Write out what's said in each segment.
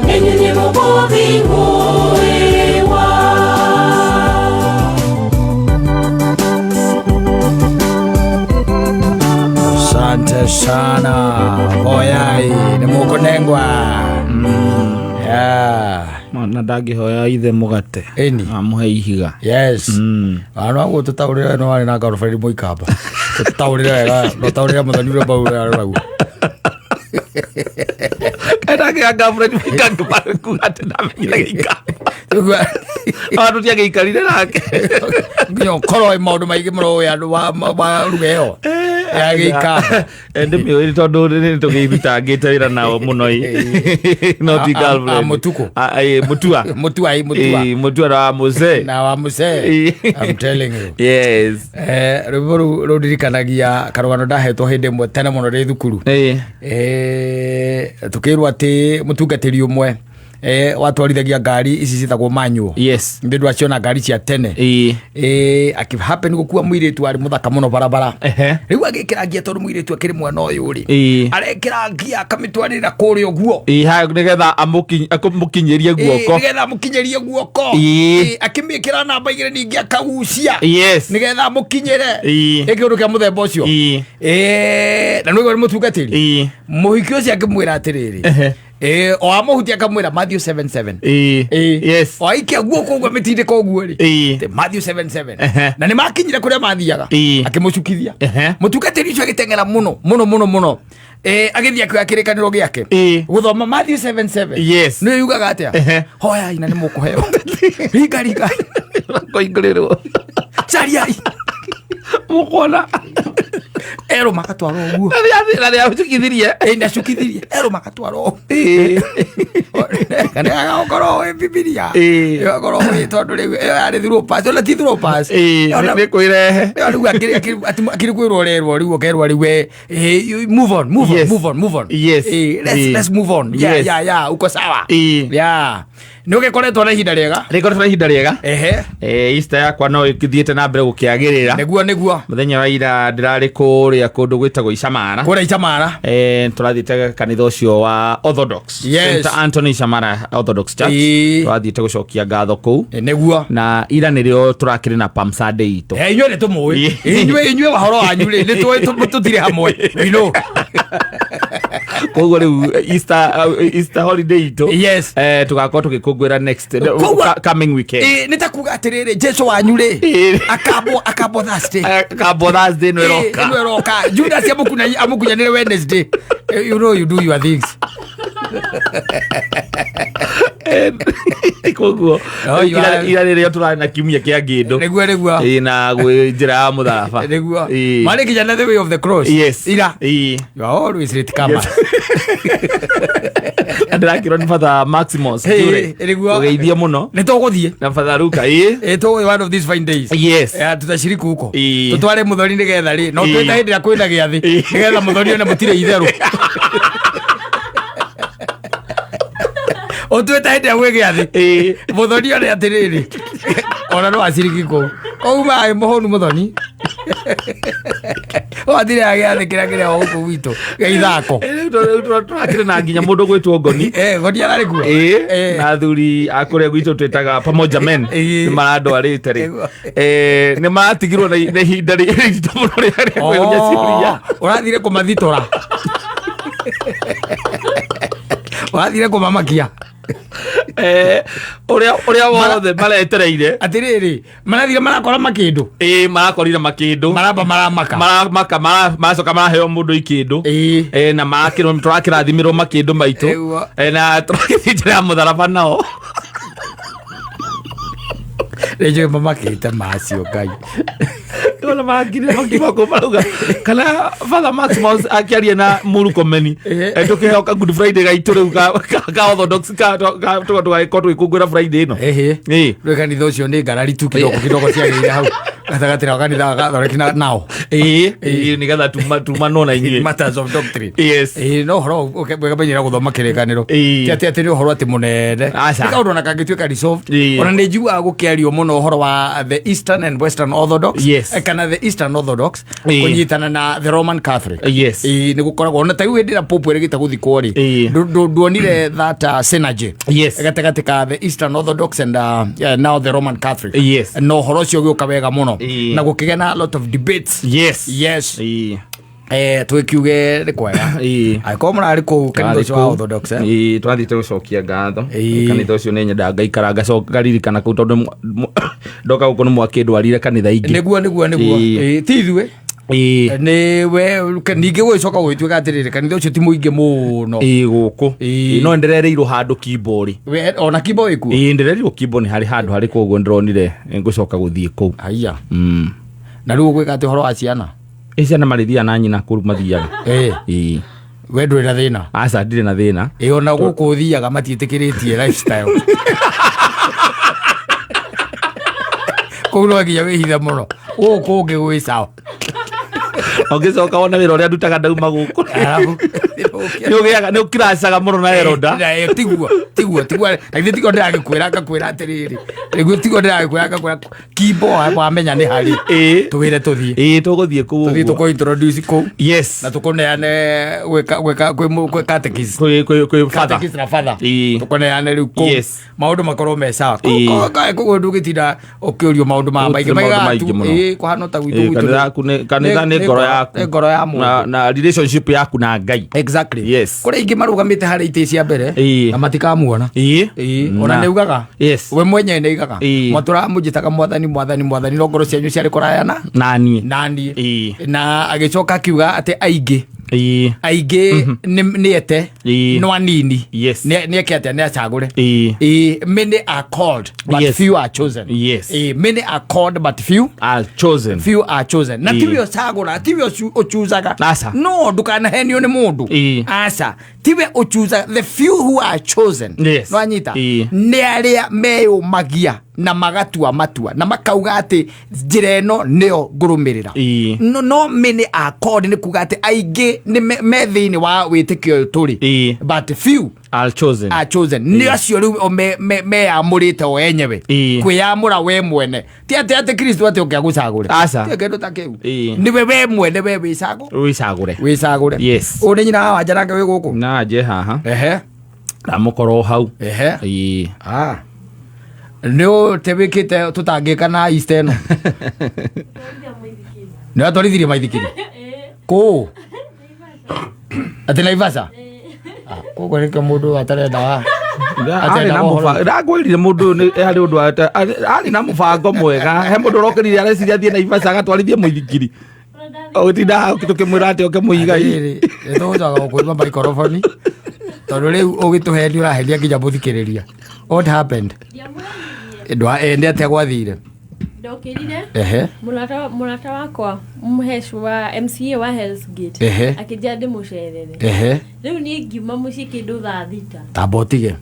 Nenyu nĩ mũkũhingũrĩwa. Asante sana. Hoyai nĩ mũkũnengwa. Yeah. Na ndangĩhoya ithe mũgate Ĩni. Amũhe ihiga. Yes. Ano agwo tũtaũrĩre no warĩ na girlfriend mũikamba. Tũtaũrĩre wega, no taũrĩre mũthoni ũrĩa mbau ũrĩa aroragwo. Ndangĩga girlfriend mũikamba kuga atĩ ndamenyire gĩikamba. Ona tũtiagĩikarire nake. Nginya ũkorwo wĩ maũndũ maingĩ mũno ũĩ andũ wa ruga ĩyo ya gĩikamba. Ndĩmĩũĩ tondũ nĩ tũgĩrutangĩte wĩra nao mũno ĩ. No ti girlfriend. A Mũtukũ. Ĩ, Mũtua. Mũtua ĩ, Mũtua. Ĩ, Mũtua na wa mũzee. Na wa mũcee. Ĩ. I'm telling you. Yes. Rwĩmbo rũu rũndirikanagia karũgano ndahetwo hĩndĩ ĩmwe tene mũno ndĩ thukuru. Tukĩrwo atĩ mũtungatĩri ũmwe watwarithagia ngari ici ciĩtagwo manual. Nĩ ndwaciona ngari cia tene. Akĩ happen gũkua mũirĩtu warĩ mũthaka mũno barabara. Rĩu agĩkĩra ngia tondũ mũirĩtu akĩrĩ mwena ũyũ rĩ, arekĩra ngia akamĩtwarĩra kũrĩa ũguo. Ĩ, ha, nĩgetha amũkinyĩrie guoko. Nĩgetha amũkinyĩrie guoko. Akĩmĩkĩra namba igĩrĩ ningĩ akagucia nĩgetha amũkinyĩre. Ĩ, kĩũndũ kĩa mũthemba ũcio. Na nĩguo nĩ mũtungatĩri mũhiki ũcio akĩmwĩra atĩrĩrĩ, o amũhutia akamwĩra Matthew 77. O aikia guoko ũguo amĩtindĩka ũguo rĩ, Atĩ Matthew 77. Na nĩ makinyire kũrĩa mathiaga. Akĩmũcukithia. Mũtungatĩri ũcio agĩteng'era mũno mũno mũno mũno, agĩthiĩ akĩoya kĩrĩkanĩro gĩake gũthoma Matthew 77. Nĩyo yugaga atĩa? Hoyai na nĩ mũkũheo, ringa ringa Kũingĩrĩrwo. Cariai Mũkuona. Erũ magatwarwo ũguo. Na nĩ acukithirie. Ĩ, ndacukithirie erũ magatwarwo kana agakorwo wĩ Bibilia. Ĩgakorwo wĩ tondũ rĩu ĩyo yarĩ through pass, ona ti through pass. Nĩ kwĩrehe. Ĩyo rĩu akĩrĩ kwĩrwo ũrerwo rĩu ũkerwo rĩu we, you move on, move on, move on, move on. Let's move on. Yeah. Yeah, uko sawa. Yeah, nĩ ũgĩkoretwo na ihinda rĩega? Rĩkoretwo na ihinda rĩega. Easter yakwa no ĩthiĩte na mbere gũkĩagĩrĩra. Nĩguo. Mũthenya wa ira ndĩrarĩ kũrĩa kũndũ gwĩtagwo Icamara. Kũrĩa Icamara. Tũrathiĩte kanitha ũcio wa Orthodox. St Anthony Icamara Orthodox Church. Tũrathiĩte gũcokia ngatho kũu. Na ira nĩrĩo tũrakĩrĩ na Palm Sunday itũ. Inyuĩ nĩ tũmũĩ. Inyuĩ wahoro wanyu rĩ, nĩ tũĩ tũtirĩ hamwe, we know. Koguo rĩu Easter holiday itũ tũgakorwo tũgĩkũngũĩra next coming weekend. Nĩ ta kuga atĩrĩrĩ, Jesu wanyu rĩ, akambwo Thursday. Akambwo Thursday ĩno ĩroka. Ĩno ĩroka. Judas amũkunyanĩre Wednesday. You know you do your things. Koguo Oh, you are- ira rĩrĩa tũrarĩ na kiumia kĩa ngĩndũ. Nĩguo. Na gwĩ njĩra ya mũtharaba. Nĩguo. Marĩ nginya na the way of the cross. Ira. You are always late comer. Na ndĩrakĩrwo nĩ Father Maximus Hey, Njure. nĩguo. Ũgeithie mũno. Nĩ tũgũthiĩ. Na Father Luka ĩ. Tũgũthiĩ one of these fine days. Yeah, tutashiriki huko. Tũtware mũthoni nĩgetha rĩ, no twĩta hĩndĩ ĩrĩa kwĩna gĩathĩ nĩgetha mũthoni one mũtirĩ itherũ. Ũtwĩta hĩndĩ ĩrĩa gwĩ gĩathĩ. Mũthoni one atĩrĩrĩ, ona no aciriki kũu. Auma ĩ mũhũnu mũthoni. Wathire gĩathĩ kĩrĩa kĩrĩa o gũkũ gwitũ gĩa ithako. Rĩu tũrakĩrĩ na nginya mũndũ gwĩtwo Ngoni. Ngoni ararĩ kuo. Na athuri a kũrĩa gwitũ twĩtaga Pamoja Men nĩ marandwarĩte rĩ. Nĩ maratigirwo na ihinda rĩritũ mũno rĩa kwĩyũria ciũria. Ũrathire kũmathitora, ũrathire kũmamakia. Ũrĩa wothe maretereire. Atĩrĩrĩ, marathire marakora makĩndũ. Ĩ, marakorire makĩndũ. Maramba maramaka. Maramaka, maracoka maraheo mũndũ ikĩndũ. Na marakĩrwo tũrakĩrathimĩrwo makĩndũ maitũ. Na tũragĩthiĩ njĩra ya mũtharaba nao. Rĩnjũĩ mamakĩte macio Ngai. Ona mangire makiuma kũ marauga kana Father Maximus akĩaria na Murkomen. Tũkĩheo ka Good Friday gaitũ rĩu ka Orthodox ka tũgagĩkorwo tũgĩkũngũĩra Friday ĩno. Rĩu kanitha ũcio nĩ ngarari tu kidogo kidogo ciagĩrĩire hau. Gatagatĩ ga kanitha gathoreki na nao. Ĩĩ, nĩgetha tumanwo na inyuĩ. Matters of doctrine. Yes. Ĩĩ, no ũhoro ũkamenyera gũthoma kĩrĩkanĩro. Ĩĩ. Ti atĩ atĩ nĩ ũhoro atĩ mũnene. Aca. Nĩ kaũndũ ona kangĩtuĩka resolved. Ĩĩ. Ona nĩ njiguaga gũkĩario mũno ũhoro wa the Eastern and Western Orthodox. Yes. Kana the Eastern Orthodox Ĩĩ. kũnyitana na the Roman Catholic. Yes. Ĩĩ, nĩ gũkoragwo ona ta rĩu hĩndĩ ĩrĩa Pope erĩgĩte gũthikwo rĩ. Ĩĩ. Nduonire that synergy. Yes. Gatagatĩ ka the Eastern Orthodox and yeah, now the Roman Catholic. Yes. Na ũhoro ũcio ũgĩũka wega mũno. Ĩĩ. Na gũkĩgĩa na a lot of debates. Yes. Yes. Ĩĩ. Twĩkiuge nĩ kwega. Ĩĩ. Angĩkorwo mũrarĩ kũu kanitha ũcio wa Orthodox, eh? Ĩĩ, twathiĩte gũcokia ngatho. Ĩĩ. Kanitha ũcio nĩ nyendaga ngaikara ngacoka ngaririkana kũu tondũ ndoka gũkũ nĩ mwakĩndwarire kanitha ingĩ. Nĩguo nĩguo nĩguo. Ĩĩ. Ĩĩ, ti ithuĩ. Ĩĩ. Nĩ we ningĩ gũgĩcoka gũgĩtuĩka atĩrĩrĩ kanitha ũcio ti mũingĩ mũno. Ĩĩ, gũkũ. Ĩĩ. Ĩĩ, no nĩndĩrereirwo handũ Kimbo rĩ. We ona Kimbo wĩ kuo? Ĩĩ, ndĩrerirwo Kimbo nĩ harĩ handũ harĩ koguo ndĩronire ngũcoka gũthiĩ kũu. Haiya. Mm. Na rĩu ũgwĩka atĩ ũhoro wa ciana? Ĩ, ciana marĩthiaga na nyina kũu mathiaga. Ĩĩ. Ĩĩ. We ndũrĩ na thĩna? Aca, ndirĩ na thĩna. Ĩĩ, ona gũkũ ũthiaga matiĩtĩkĩrĩtie lifestyle. Kũu no nginya wĩhithe mũno. Gũkũ ũngĩ gwĩ sawa. Ũngĩcoka wone wĩra ũrĩa ndutaga ndauma gũkũ. Arabu. Nĩ ũgĩaga, nĩ ũkiracaga mũno na Eroda. Na, tiguo, tiguo, tiguo. Na githĩ tiguo ndĩragĩkwĩra ngakwĩra atĩrĩrĩ. Nĩguo tiguo ndĩragĩkwĩra ngakwĩra Kimbo wamenya nĩ harĩ. Ĩĩ. Tũwĩre tũthiĩ. Ĩĩ, tũgũthiĩ kũu Tũthiĩ ũguo. tũkũ introduce kũu. Yes. Na tũkũneane gwĩka gwĩka kwĩ catechist. Kwĩ father. Catechist na father. Ĩĩ. Tũkũneane rĩu kũu. Yes. Maũndũ makorwo me sawa. Ĩĩ. Kũguo ndũgĩtinda ũkĩũrio maũndũ ma maingĩ. Gũtirĩ maũndũ Maigaga maingĩ tu, mũno. ĩĩ, kũhana ta gwitũ Ĩĩ, gwitũ kanitha yaku nĩ kanitha nĩ ngoro yaku. Nĩ ngoro ya mũndũ. Na relationship yaku na Ngai. Exactly. Yes. Kũrĩ aingĩ marũgamĩte harĩa itĩ cia mbere Ĩĩ. na matikamuona. Ĩĩ. Ĩĩ, ona Na- nĩ ugaga. Yes. We mwenyewe nĩ ugaga. Ĩĩ. Mwatũraga mũnjĩtaga mwathani mwathani mwathani no ngoro cianyu ciarĩ kũraya na Na niĩ. na niĩ. Ĩĩ. Na agĩcoka akiuga atĩ aingĩ Ĩĩ. aingĩ nĩ ete Ĩĩ. no anini. Yes. Nĩ eke atĩa nĩ acagũre. Ĩĩ. Ĩĩ, many are called but Yes. few are chosen. Yes. Ĩĩ, many are called but few Are chosen. few are chosen. Na Ĩĩ. tiwe ũcagũra, tiwe ũchuzaga. Aca. No ndũkanahenio nĩ mũndũ. Ĩĩ. Aca. Tiwe ũchuzaga, the few who are chosen. Yes. Nwanyita? Ĩĩ. Nĩ arĩa meyũmagia na magatua matua na makauga atĩ njĩra ĩno nĩyo ngũrũmĩrĩra. Ĩĩ. No, no many are called nĩ kuga atĩ aingĩ nĩ me thĩinĩ wa wĩtĩkio ũyũ tũrĩ. Ĩĩ. But few Are chosen. are chosen. Nĩ acio rĩu o meyamũrĩte o enyewe. Ĩĩ. Kwĩyamũra we mwene. Ti atĩ atĩ Kristo atĩ ũke agũcagũre. Aca. Ti kĩndũ ta kĩu. Ĩĩ. Nĩwe we mwene we wĩcagũ. Wĩcagũre. Wĩcagũre. Yes. Ũyũ nĩ nyina wa Wanja nake wĩ gũkũ? Na nje haha. Ehe. Ndamũkorwo hau. Ehe. Ĩĩ. Ah. Nĩ ũte wĩkĩte tũtangĩka na Easter ĩno? Nĩ watwarithirie maithikiri? Kũũ? Atĩ Naivasha? Ah, koguo nĩkĩo mũndũ atarenda wa Arĩ na mũbango, ndagwĩrire mũndũ ũyũ nĩ harĩ ũndũ arĩ na mũbango mwega. He mũndũ ũrokĩrire areciria athiĩ Naivasha agatwarithie mũithikiri. Ũgĩtinda hau tũkĩmwĩra atĩ oke mũigai. Atĩrĩrĩ, nĩ tũgũcoka gũkũima maikoroboni tondũ rĩu ũgĩtũhenia ũrahenia nginya mũthikĩrĩria. What happened? Nĩ atĩa gwathire? Ndokĩrire. Ehe. Mũrata wakwa mũhecu wa MCA wa Hell's Gate. Ehe. Akĩnjĩra ndĩmũcerere. Ehe. Rĩu niĩ ngiuma mũciĩ kĩndũ thaa 6. Tamba ũtige.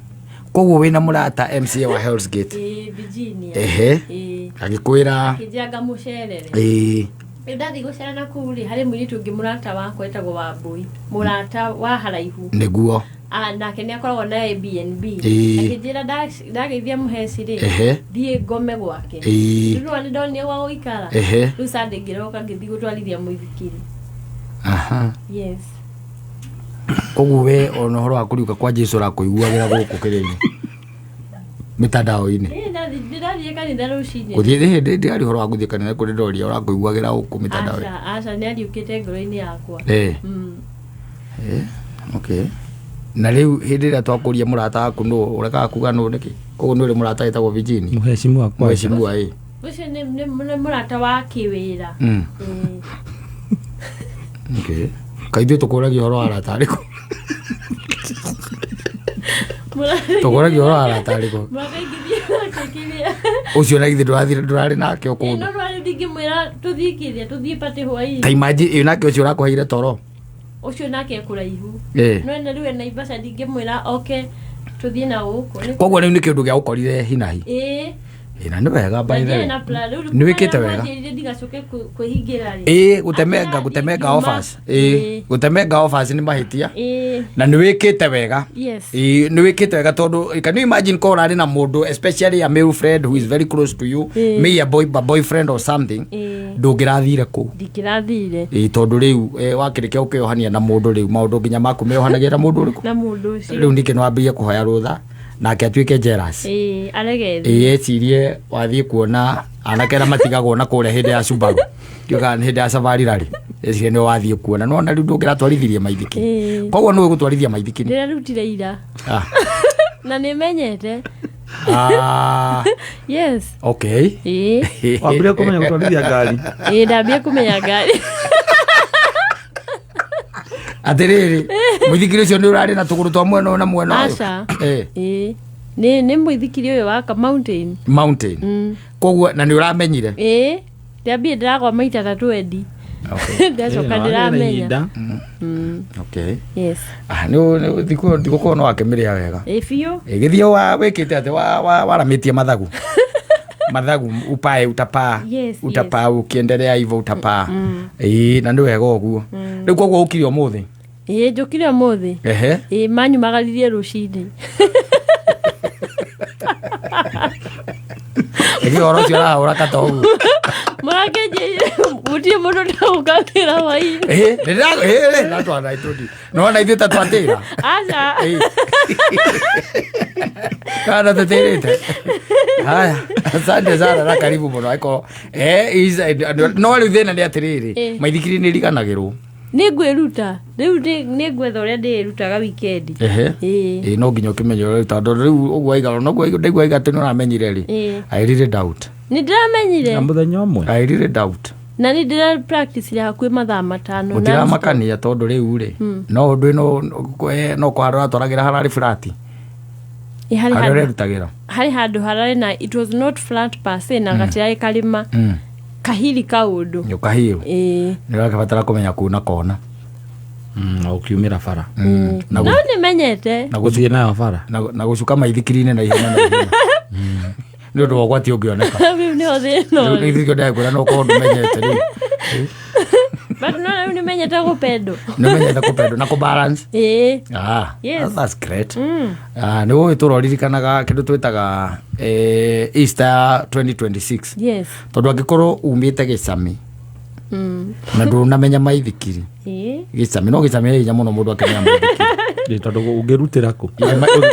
Koguo wĩna mũrata MCA wa Hell's Gate. Ĩĩ, Virginia. Ehe. Ĩĩ. Agĩkwĩra. Akĩnjĩra ngamũcerere. Ĩĩ. Rĩu ndathiĩ gũcera na kũu rĩ, harĩ mũirĩtu ũngĩ mũrata wakwa etagwo Wambũi, mũrata wa haraihu. Nĩguo. Nake nĩ akoragwo na Airbnb. Ĩĩ. Akĩnjĩra ndageithia mũheci rĩ, Ehe. thiĩ ngome gwake. Ĩĩ. Rĩu nĩ ndonire gwa gũikara. Ehe. Rĩu Sunday ngĩroka ngĩthiĩ gũtwarithia mũithikiri. Aha. Yes. Koguo we ona ũhoro wa kũriũka kwa Jesu ũrakũiguagĩra gũkũ kĩrĩinĩ. Mitandao-inĩ. Ĩĩ, ndĩrathiĩ kanitha rũcinĩ. Gũthiĩ hĩndĩ ndĩrari ũhoro wa gũthiĩ kanitha kũrĩ ndoria ũrakũiguagĩra gũkũ mitandao-inĩ. Aca, aca, nĩariũkĩte ngoro-inĩ yakwa. Eh. Okay. Na rĩu hĩndĩ ĩrĩa twakũria mũrata waku nũ, ũrekaga kuga nũ nĩkĩ? Koguo nĩ ũrĩ mũrata wĩtagwo Virginia? Mũhecimu wakwa. Mũhecimu ĩ. Ũcio nĩ mũrata wa kĩwĩra. Okay. Kaĩ ithuĩ tũkũragia ũhoro wa arata arĩkũ? Tũkũragia ũhoro wa arata arĩkũ? Mũrata ingĩthiĩ nake kĩrĩa. Ũcio na githĩ ndũrarĩ nake o Ĩĩ, kũndũ? no ndũrarĩ ndingĩmwĩra tũthiĩ kĩrĩa, tũthiĩ party hwaĩ-inĩ. Ta imagine, ĩyo nake ũcio ũrakũheire toro. Ũcio nake e kũraihu. Ĩĩ. No ena rĩu ena Naivasha ndingĩmwĩra oke tũthiĩ na gũkũ. Koguo rĩu nĩ kĩũndũ gĩa gũkorire hinahi. Ĩĩ. Ĩ, na nĩ wega by the way. Na plan. Rĩu Nĩ wĩkĩte wega. Kwanjĩrire ndigacoke kwĩhingĩra rĩ. Ĩ, gũtemenga Atĩ gũtemenga ngiuma. offers. Ĩ, Ĩ. gũtemenga offers nĩ mahĩtia. Ĩ. Na nĩ wĩkĩte wega. Yes. Ĩ, nĩ wĩkĩte wega tondũ can you imagine korwo ũrarĩ na mũndũ, especially a male friend who is very close to you, Ĩ. may a boyfriend or something, Ĩ. ndũngĩrathire kũu. Ndingĩrathire. Ĩ, tondũ rĩu wakĩrĩkia gũkĩohania na mũndũ, rĩu maũndũ nginya maku meohanagia na mũndũ ũrĩkũ? Na mũndũ ũcio. Rĩu ningĩ nĩwambĩrĩrie kũhoya rũtha nake atuĩke jealous. Ĩ, arege. Ĩ, ecirie wathiĩ kuona anake arĩa matigagwo na kũrĩa hĩndĩ ya Subaru, ndiũĩ kana hĩndĩ ya Safari Rally, ecirie nĩwe wathiĩ kuona. Nĩwona rĩu ndũngĩratwarithirie maithikiri. Ĩ. Koguo nĩwe gũtwarithia maithikiri? Ndĩrarutire ira. Ah. Na nĩmenyete. Ah, Yes. okay. Ĩ. Wambire kũmenya gũtwarithia ngari? Ĩ, ndambie kũmenya ngari. Atĩrĩrĩ, mũithikiri ũcio nĩ ũrarĩ na tũgũrũ twa mwena ũyũ na mwena ũyũ? Aca. Eh. Ĩ, nĩ mũithikiri ũyũ wa mountain. Mountain. Koguo na nĩ ũramenyire? Ĩ, ndambie ndĩragwa maita ta 20. Okay. Ndacoka Ĩ, na ndĩramenya. ihinda. Okay. Yes. Ah, nĩ thikũ ndigũkorwo no wakĩmĩrĩa wega. Ĩ, biũ. Ĩ, gĩthiĩ wa wĩkĩte atĩ waramĩtie mathagu mathagu upae utapaa. Yes. Utapaa ukiendelea hivyo utapaa. Ĩ, na nĩ wega ũguo. Rĩu koguo ũkire ũmũthĩ? Ĩ, njũkire ũmũthĩ. Ehe. Ĩ, manyumagaririe rũcinĩ. Ĩkĩ ũhoro ũcio ũrahũra kata ũguo? Mũrakĩnjĩrire gũtirĩ mũndũ ndagũkagĩra hwainĩ. Ĩ, ĩ, natwana itũndi nona ithuĩ ta twatĩra. Aca. Ĩ. Kana tũtĩrĩte. Haya, asante sana na karibu mũno. Aiko no rĩu thĩna nĩ atĩrĩrĩ, maithikiri nĩ riganagĩrwo. Nĩ ngwĩruta rĩu, nĩ ngwetha ũrĩa ndĩrutaga wikendi. Ehe. Ĩ. Ĩ, no nginya ũkĩmenye rĩu, tondũ rĩu ũguo aiga noguo ndaigua aiga atĩ nĩ ũramenyire rĩ. Ĩ. I really doubt. Nĩ ndĩramenyire. Na mũthenya ũmwe. I really doubt. Na nĩ ndĩra practice hakuhĩ mathaa 5. Gũtiramakania tondũ rĩu rĩ, no ũndũ ĩno no kũhanda ũratwaragĩra hararĩ flat? Ĩ, harĩ harĩa handũ ũrerutagĩra. Harĩ handũ hararĩ na it was not flat per se na gatirarĩ karĩma kahiri kaũndũ. Nĩ ũkahiũ. Ĩ. Nĩ ũrakĩbatara kũmenya kuna kona. Na ũkiumĩra bara. Na No nĩ menyete. Na gũthiĩ nayo bara. Na gũcuka maithikiri-inĩ na ihenya na ihenya nĩ ũndũ wa ũgwati ũngĩoneka. Rĩu nĩho thĩna Rĩu ũrĩ. nĩkĩo ndĩrakwĩra no ũkorwo ndũmenyete rĩu. But no rĩu nĩ menyete gũpendo. Nĩ ũmenyete kũpendo na kũbalance. Ĩ. Ah, Yes. that's great. Ah, nĩ ũĩ tũra ũririkanaga kĩndũ twĩtaga Easter ya 2026? Yes. Tondũ angĩkorwo umĩte gĩcami na ndũnamenya maithikiri, Ĩ. gĩcami no gĩcami nĩ hinya mũno mũndũ akĩmenya maithikiri. Ĩ, tondũ ũngĩrutĩra kũ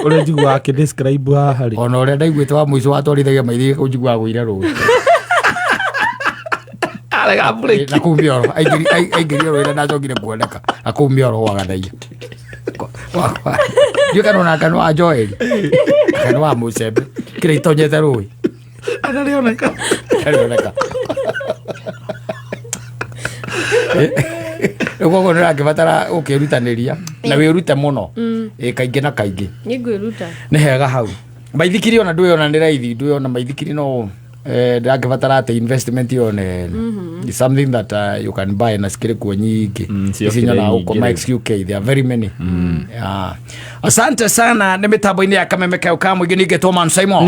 ũrĩa njiguaga akĩdescribe haha rĩ? Ona ũrĩa ndaiguĩte wa mũico watwarithagia maithikiri kũu njiguaga gũire rũĩ. Arega breki. Na kũu mĩoro aingĩrire rũĩ na ndacokire kuoneka na kũu mĩoro gwagathaia ndiũ kana ona kana wa Joeli kana wa mũcembe kĩrĩa itonyete rũĩ. Anarĩoneka. Ndarĩoneka. Rĩu koguo nĩ ũrakĩbatara ũkĩrutanĩria na wĩrute mũno. Ĩ, kaingĩ na kaingĩ. Nĩ ngwĩruta. Nĩ hega hau maithikiri ona ndũĩ ona nĩ raithi, ndũĩ ona maithikiri no ndĩrakĩbatara atĩ investment ĩyo nene. It's something that you can buy na cikĩrĩ kuo nyingĩ. Ciokire Ici nyonaga nyingĩ gũkũ rĩu. Mike's UK, there are very many. Yeah. Asante sana. Nĩ mĩtambo-inĩ ya kameme kau ka mũingĩ ningĩ Toman Simon.